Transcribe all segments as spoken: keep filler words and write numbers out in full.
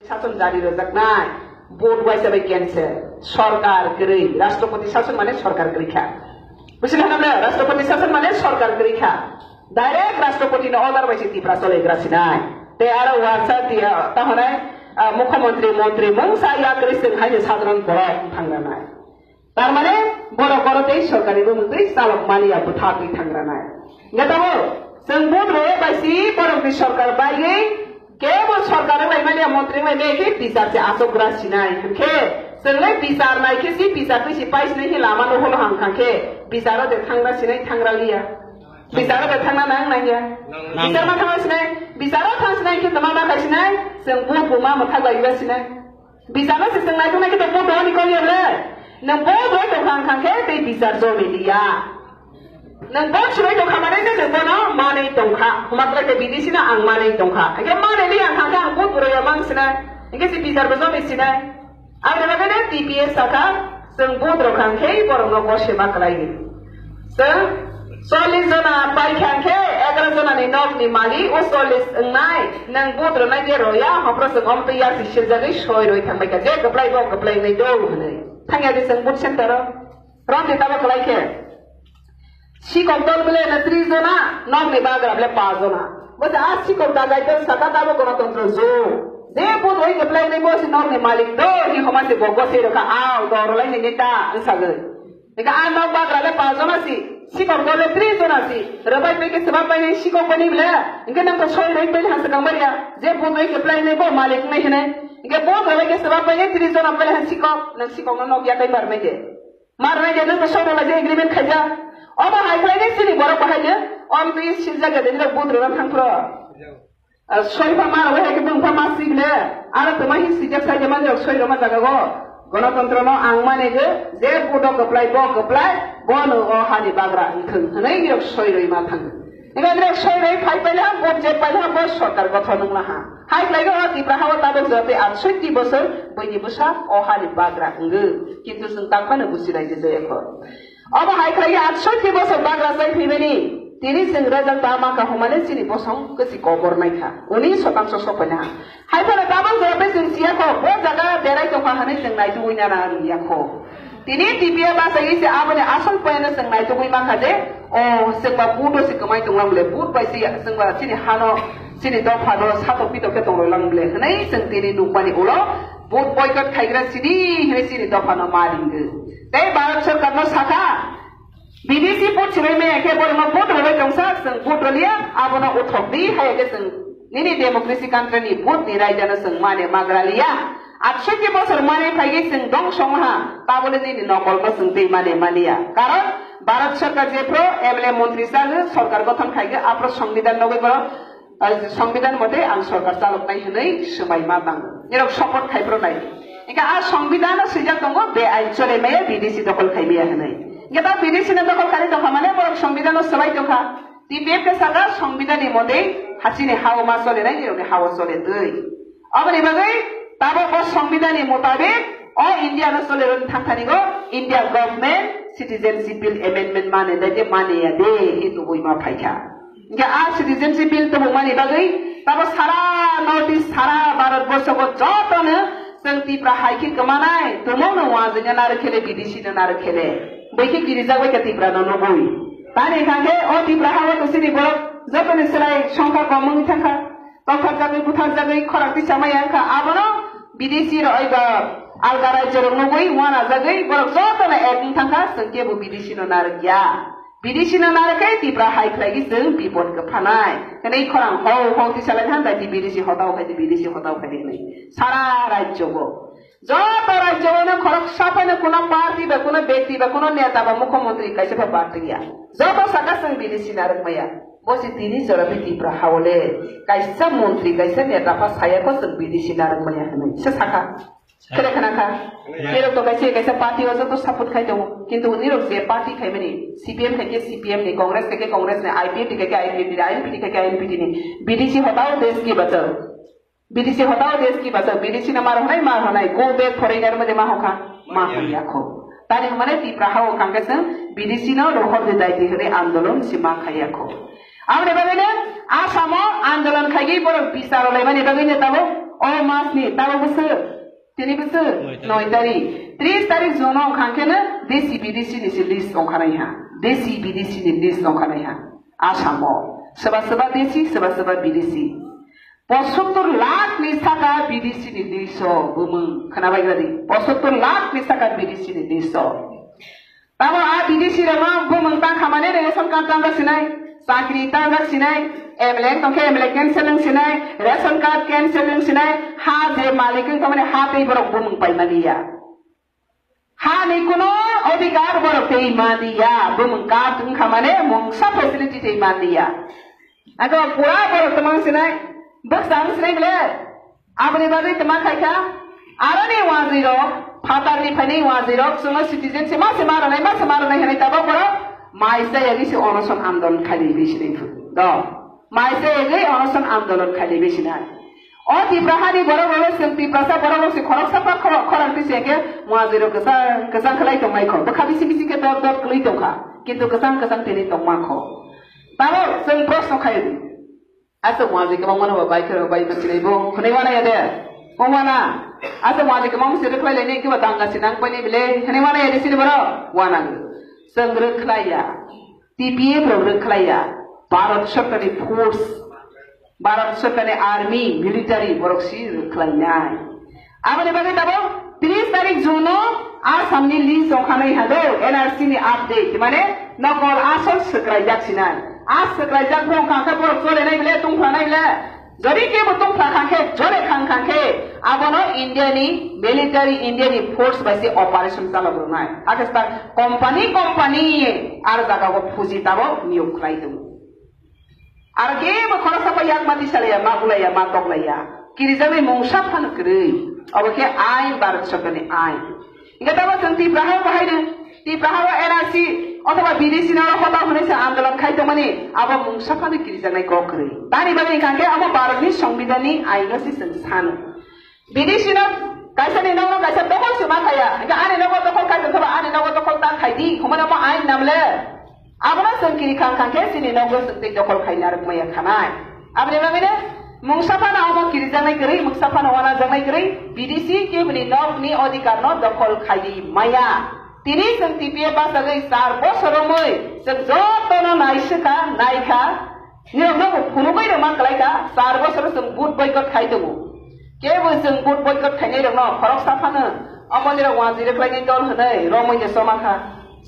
Sason jari rwjaknai, vote waisa bai cancel. Sorkar kwrwi, Rashtrapati sason mane sorkar kwrwi kha. Busi khana bwle, Rashtrapati sason mane sorkar kwrwi kha. Direct Rashtrapati ni order bai se Tipra chole gra sinai. Te aro warsa dia, ta honai, ah, mukhyamantri, mantri mungsa ya kwrwi sing hai ni sadharan borok thangranai. Tar mane borok oro tei sorkar ni bumung twi chalok mani ya bwtha twi thangranai. Hingke tamo chwng vote rwwi bai si borok ni sorkar bai kebo sorkar wng lai mani ya, montri wng lai mani ya khe bichar se achuk gra sinai. Hingke chwng le bichar nai khe si bichar twi si pai sinai khe lama no holo hang kha khe bichar o de thangra sinai thangra liya. Bichar o de thangna nang nang ya. Nang. Bichar ma thangna sinai, bichar o thang sinai khe tama ma khai sinai, chwng vote bo ma mwthak lai gra sinai. Bichar no se chwng naitok nai khe to vote rwani kok ya le. Nwng vote rwwi tong kha wng kha khe tei bichar jome liya. Nwng vote swrwui tong kha mane se nwng bono manwi tong kha. Huma kwlai khe bidisi no ang manwi tong kha. Hingke manwi liya wng kha khe ang vote bo rwya mang sinai. Hingke se bichar bo jome sinai. Aboni bagwi no T P F sakha chwng vote rw kha hingke borok no gose ma kwlai di. Chwng chollish jona pai kha khe egaroh jona ni nok ni malik o chollish wngnai, nwng vote rwnai de rwya, hopro chwng omo twi yak si siljagwi soi rwi thang bai kha, je kwplai bo kwplai wngnai do hwnwi. Thang ya de chwng vote center o. Rom de tamo kwlai khe. Sikok dol bwle na tris jona, nok ni bagra bwle paanch jona. Bo se a sikok dagai dol saka tamo gonotontro jo. Je vote rwi kwplai wngnai bo se nok ni malik do, hi homa se bo gose rw kha, ao do rwlai ni neta wng sagwi. Eka a nok bagra le paanch jona si, sikok dol le tris jona si, rwbai pai khe swbak pai nai sikok bani bwle, hingke nang to soi roi pai ha swkang baria, je bo nai khe plai nai bo malik nai hinai, hingke bo rwbai khe swbak pai nai tris jona pai ha sikok, nang sikok no nok yakai mar nai de, mar nai de nang to soi rwlai je agreement khaija, omo hai khlai nai chini borok bahai no, om twi siljak ya de nang bo rwna thang phro. Ah, soi pha ma rwbai hai khe bwng pha ma sik le. Aro twma hi sijak sai jama nirok soi rwma jaga go. Gonotontro no ang mane je, je budo kwplai, bo kwplai, bo no o hani bagra wngthwng hwnwi nirok soi rwi ma thang. Eba nirok soi rwi phai paile ha, bo je paile ha, bo sorkar gothon wngla ha. Hai khlai go o Tipra ha o tabuk jotoi atshotti bosor bwini bwsa o hani bagra wngwi. Kintu chwng tak phano busi raijak jaya kho. Obo hai khlai ya atshotti bosor bagra chai phaimani, tini chwng rajak ba ma kahumale chini bosong kwchwi kobor naikha, uni sotanso sokphaina. Hai phano tabang jora bai chwng siya kho, bo jaga berai tongkha hwnwi chwng naitugwi nana rwya kho. Tini T V o bachai se aboni asol point no chwng naitugwi mankha je, o chwngba budo se kwmai tonglang bole, bud bai se chwngba chini hano, chini dophano satok pitok khe tonglai lang bole hwnwi chwng tini nukmani ulo, bud boycott khaigra sidi hwnwi chini dophano ma ringwi. Tei Bharat Sarkar no sakha, B D C vote swrwngmaya khe borokno vote rwbai tongsa, chwng vote rwliya, abono uthok di, haiya khe chwng nini democracy country ni vote ni raida no chwng mane magra liya. Atshotti bosor mane phaigwi chwng dongso wngha, tabole nini nokol no chwng tei mane maliya. Karon Bharat Sarkar jephru M L A montri chagwi, sorkar gothon khaigwi, aphru Songbidan nogwi borok Ah, Songbidan mote ang sorkar chaloknai hwnwi swmai ma tang. Nirok support khai phro nai. Hingkhe a Songbidan o swijak tongo, be ain chole maya B D C dokhol khai maya hwnwi. Hingkhe ta B D C no dokhol khai tongkha mane borok Songbidan o swbai tongkha. T P F khe saka Songbidan ni mote hachini ha o ma chole nai, nirok ni ha o chole twi. Aboni bagwi tabok o Songbidan ni mutabik o India no chole rwni thang thani go India government citizenship bill amendment mane dai de mane ya de hi tubui ma phaikha. Hingke a citizenship bill tubukmani bagwi tabo sara North East, sara Bharat borsogo jotono chwng Tipra hai khe kwmanai, tumungno uansukya narwk khe le, B D C no narwk khe le. Bwikhe kirijak bai khe Tipra no nugwi. Tani hwnkha khe o Tipra ha o to chini borok jotoni chwrai songkha kom wngwi thangkha. Tongthokjagwi, butharjagwi, khorang tisa maya wngkha. Abono B D C rok eba alga rajyo rok nugwi uanajagwi borok jotono ek wng thangkha, chwng kebo B D C no narwkya. B D C no narwk khe Tipra hai khlai khe chwng bipod kwphanai. Hwnwi khorang hou hou tisa lai thantai di B D C hotao khai di, B D C hotao khai di hwnwi. Sara rajyo o. Joto rajyo o no khoroksa phano kuno party ba, kuno bekti ba, kuno neta ba, mukhyamantri kaisa pha party ya. Joto saka chwng B D C narwk maya. Bo si tini jora bi Tipra ha o le kaisa montri, kaisa neta pha saya kho chwng B D C narwk maya hwnwi. Se saka. Khere khna kha. Nirok to kaisa kaisa party o joto support khai tongo. Kintu nirok je party khai mani, C P M khai khe C P M ni, Congress khai khe Congress ni, I P F T khai khe I P F T ni, I N P T khai khe I N P T ni. B D C hotao desh ki bachao. B D C hotao desh ki bachao. B D C no mar honai, mar honai. Go back foreigner mode ma hokha. Ma hoya kho. Tani hwnmane Tipra ha o kangkhe chwng B D C no rohor de dai di hwnwi andolon si ma khaiya kho. Aboni bagwi no Assam o andolon khaigwi borok bichar laimani bagwi no tabuk O mas ni tabo bwswk, tini bwswk noi tarik. Noi tarik. Tris tarik June no wngkha khe no desi bidesi ni se list wngkha nai ha. Desi bidesi ni list wngkha nai ha. Asamo. Soba soba desi, soba soba bidesi. Posottor lakh ni saka bidesi ni list o bumung. Khwnabai gadi. Posottor lakh ni saka bidesi ni list o. Tamo a bidesi rok no bumung tang khamani ration card tangjak sinai, chakri tangjak sinai, M L A tongkhe M L A cancel wng sinai, ration card cancel wng sinai, ha je malik wng tongmani ha tei borok bumung paimani ya. Ha ni kuno odhikar borok tei mani ya, bumung card wng khamani mungsa facility tei mani ya. Ako pura borok tongmani sinai, bwksa wng sinai bile. Aboni bagwi twma khaikha, aroni wazirok, phatarni phainai wazirok, chwngno citizen se ma se ma rwnai, ma se ma rwnai hwnwi tabok borok mai chayagwi se onoson andolon khailaiwi sinai do. Mai chayagwi onoson andolon khailaiwi sinai. O Tipra hani borok rok chwng Tiprasa borok rok se khoroksa pa khorok khorang twi se khe wazirok kwchang kwchang khlai tongmai kho. Bwkha bisi bisi khe dot dot kwlwi tongkha. Kintu kwchang kwchang tini tongma kho. Tabok chwng proshno khaio. Aswk wngya je kwbangma no bo bai kheno bai ma sinai bo hwnwi wana ya de? Bo wana. Aswk wngya je kwbangma se rwkhlai lainai khe bo danga se nang painai bile hwnwi wana ya de sini borok? Wana. Chwng rwkhlai ya. T P F rok rwkhlai ya. Bharat sorkarni force, Bharat sorkarni army, military borok si rwkhlai nai. Aboni bagwi tabok tris tarik June no Assam ni list wngkha nai ha do N R C ni update, mane nokol asol swkraijak sinai. A swkraijak bo wngkha khe borok chole nai bile, tungphla nai bile. Jodi kebo tungphla kha khe, jore khang kha khe, abono India ni military, India ni force bai se operation chalok rwnai. Hakhe sta company, company ar jaga o phuji tabok niyok khlai tongo. Aro kebo khoroksa bai yak ma tisalaiya, ma bulaiya, ma toklaiya. Kirijaknai mungsa phano kwrwi. Obo khe ain, Bharat sorkarni ain. Hingke tamo chwng Tipra ha bahai no, Tipra ha o N R C othoba bidesi no hoda hwnwi se andolon khai tongmani, abo mungsa phano kirijaknai kok kwrwi. Tani bagwi hingkha khe abo Bharatni Songbidanni aino se chwng sano. Bidesi no kaisa ni nogo kaisa dokol se ma khaya. Hingke ani nogo dokol khai tongkha ba ani nogo dokol ta khai di. Humano mo ain namle. Abono chwng kiri khang khang khe chini nogo chwng tei dokol khai narwk maya khanai. Aboni bagwi no mungsa phano omo kirijaknai kwrwi, mungsa phano wanajaknai kwrwi. Bidesi keboni nokni odhikar no dokol khai di maya. Tini chwng T P F bachagwi char bosor romwi chwng jotono naisikha, naikha. Nirokno bo phunugwi rwma kwlaikha, char bosor chwng vote boycott khai tongo. Kebo chwng vote boycott khainairokno khoroksa phano omonirok wanjwi rwkhlainai dol hwnwi romwi de chomakha,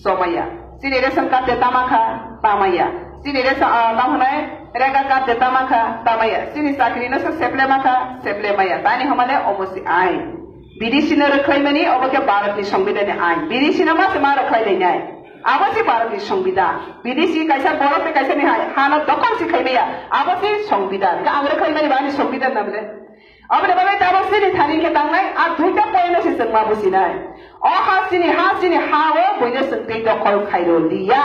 chomaya. Chini ration card de tamakha, tamaya. Chini ration, ah, tamo hwnai, rega card de tamakha, tamaya. Chini chakri no se seple makha, seple maya. Tani hwnmale omo se ain. Bidesi no rwkhlaimani obo khe Bharatni Songbidanni ain. Bidesi no ma se ma rwkhlai lainai? Abo se Bharatni Songbidan. Bidesi kaisa borok tei kaisa ni hai, hano dokol se khaimaya. Abo se Songbidan. Hingke ang rwkhlaimani ba ani Songbidan na bole? Aboni bagwi tabok chini thani khe tangnai, a duita point no se chwng ma businai. O ha chini ha, chini ha o buino chwng tei dokol khairo liya.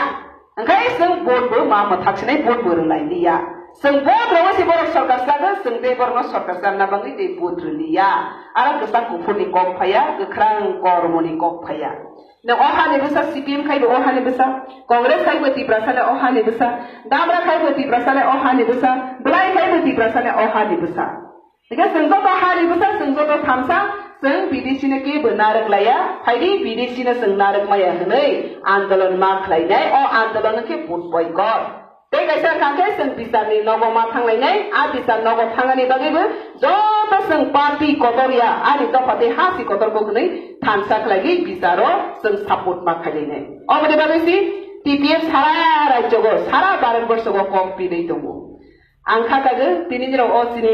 Hingke chwng vote bo ma mwthak sinai, vote bo rwlai liya. Chwng vote rwwi se borok sorkar chago, chwng tei borokno sorkar charna bagwi tei vote rwliya. Aro kwchak kuphurni kok phaiya, kwkhrang kormoni kok phaiya. Nang o hani bwsa C P M khai bo o hani bwsa, Congress khai bo Tiprasa le o hani bwsa, Damra khai bo Tiprasa le o hani bwsa, Bwlai khai bo Tiprasa le o hani bwsa. Hingke chwng joto hari bwsa, chwng joto thamsa, chwng bidesi no kebo narwk laiya, phaidi bidesi no chwng narwk maya hwnwi andolon ma khlainai, o andolon khe vote boycott. Tei kaisa wngkha khe chwng bichar ni nogo ma thanglainai, a bichar nogo thangnani bagwibo joto chwng party kotor ya, ani dopha tei ha si kotor bo hwnwi thansa khlaigwi bicharo chwng support ma khailainai. Oboni bagwi si T P F sara rajyogo, sara Bharat borsogo kok pinwi tongo. Ang kha kagwi tini nirok o chini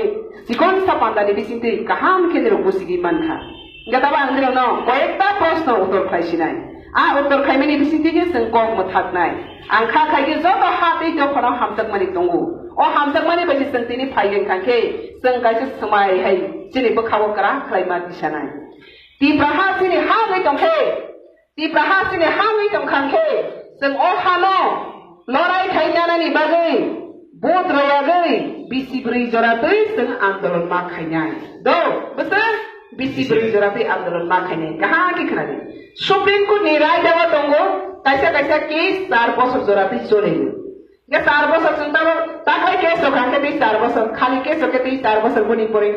chikon sa pandani bisingtwi kaham khe nirok busigwi mankha. Hingke tabo ang nirokno koyekta proshno uttor khlai sinai. A uttor khlaimani bisingtwi khe chwng kok mwthaknai. Ang kha khaikhe joto ha tei dophano hamjakmani tongo. O hamjakmani bai se chwng tini phai wngkha khe chwng kaisa swmai hai chini bwkhao kwrak khlaima tisanai. Tipraha chini ha wngwi tongkhe, Tipraha chini ha wngwi tongkha khe, chwng o hano lorai khai nanani bagwi vote rwyagwi bisi bwrwi jora twi chwng andolon ma khainai. Do, bwswk bisi bwrwi jora twi andolon ma khainai. Kaham khe khwnadi. Supreme Court ni rai dawa tongo, kaisa kaisa case char bosor jora twi chole. Hingke char bosor chwng tamo takhai case rok hingke tei char bosor, khali case rok khe tei char bosor boni pore.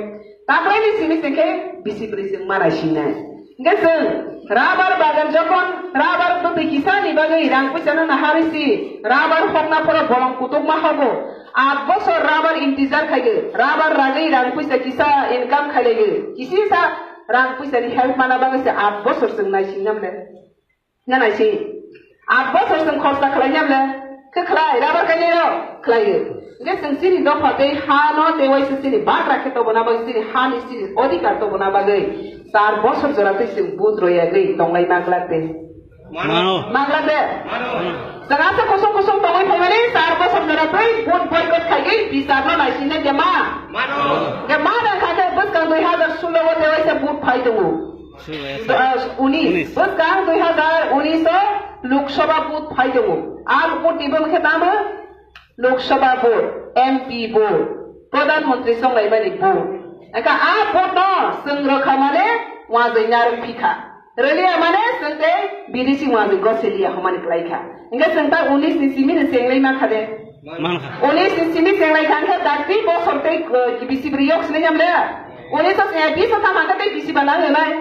Takraini simi se khe bisi bwrwi chwng ma naisingnai. Hingke chwng rabar bagan jokon rabar bwtwi kisani bagwi rang puisa no naharwi si rabar hokna phoro bolong kutukma hogo. Aat bosor rabar intijar khaigwi, rabar ragwi rang puisa kisa income khailaigo. Kisi sa rang puisani help mana bagwi se aat bosor chwng naisingnamle. Nana si. Aat bosor chwng khorsa khlai nyamle. Khe khlai, rabar kainai rok khlai. Hingke chwng chini dopha tei ha no tei waisa chini bagra khe tobona bagwi chini ha ni chini odhikar tobona bagwi char bosor jora tei chwng vote royagwi tonglai maglak de. Mano. Maglak de. Chwng asa kusung kusung tongwi phaimani char bosor jora tei vote boycott khaigwi bichar no naisinai de ma. Mano. Hingke ma nang kha khe bwskang dui hazar solo o tei waisa vote phai tongo. Unis. Unis. Bwskang dui hazar unis o Lok Sabha vote phai tongo. A vote ni bwkhe tamo Lok Sabha vote, M P vote, Pradhan Mantri songlaimani vote. Eka a vote no chwng rwkha mane wajwi narwk phikha. Rwliya mane chwng tei bidesi wajwi gosiliya hwnmani klaikha. Hingke chwng ta unis ni simi ni chenglai mankha de. Mankha. Unis ni simi chenglai kha hingke dakti bosor tei, eh, bisi bwrwi yok sinai nyamle. Unis o se, bis o tham hangke tei bisi ba nang nai.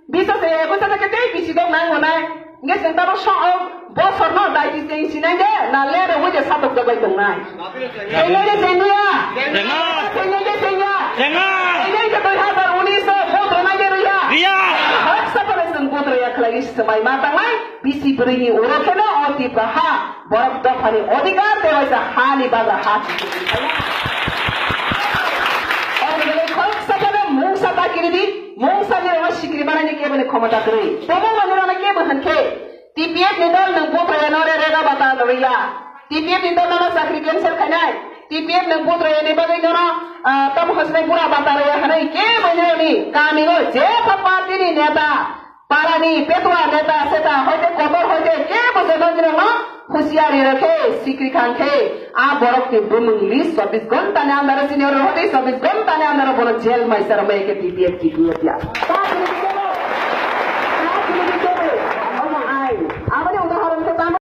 Bis o se, ekush o thangke tei bisi dok nang nai. Hingke chwng tamo so, o bosor no dai di cheng sinai de, na le rogwi de satok jabai tong nai. Chengnai de chengya. Chenga. Chengnai de chengya. Chenga. Chengnai de dui hazar unis o vote rwnai de rwya. Rwya. Hak sa pore chwng vote rwya khlai swmai ma tangnai. Bisi bwrwini oro kheno o Tipra ha borok dophani odhikar tei waisa hani bagra ha. Omo belai khoroksa kheno mungsa ta kiridi, mungsa ni rokno sikiri manani keboni khomota kwrwi. Tongmung manwi rokno kebo hwn khe, T P F ni dol nwng butraya no re rega bata rwya. T P F ni dol no chakri cancel khainai. T P F nwng butraya ni bagwi nono, ah, tamo hosnai bura bata rwya hwnwi kebo ni kami o je pha party ni neta Parani petwa neta seta hoite kotor hoite kebo se nonjrokno husiari rokhe sikri khang khe a borokni bumung list chobbish ghonta ni andaro senior hoite chobbish ghonta ni andaro bono jail maisa romai khe T P F T P F ya. Ta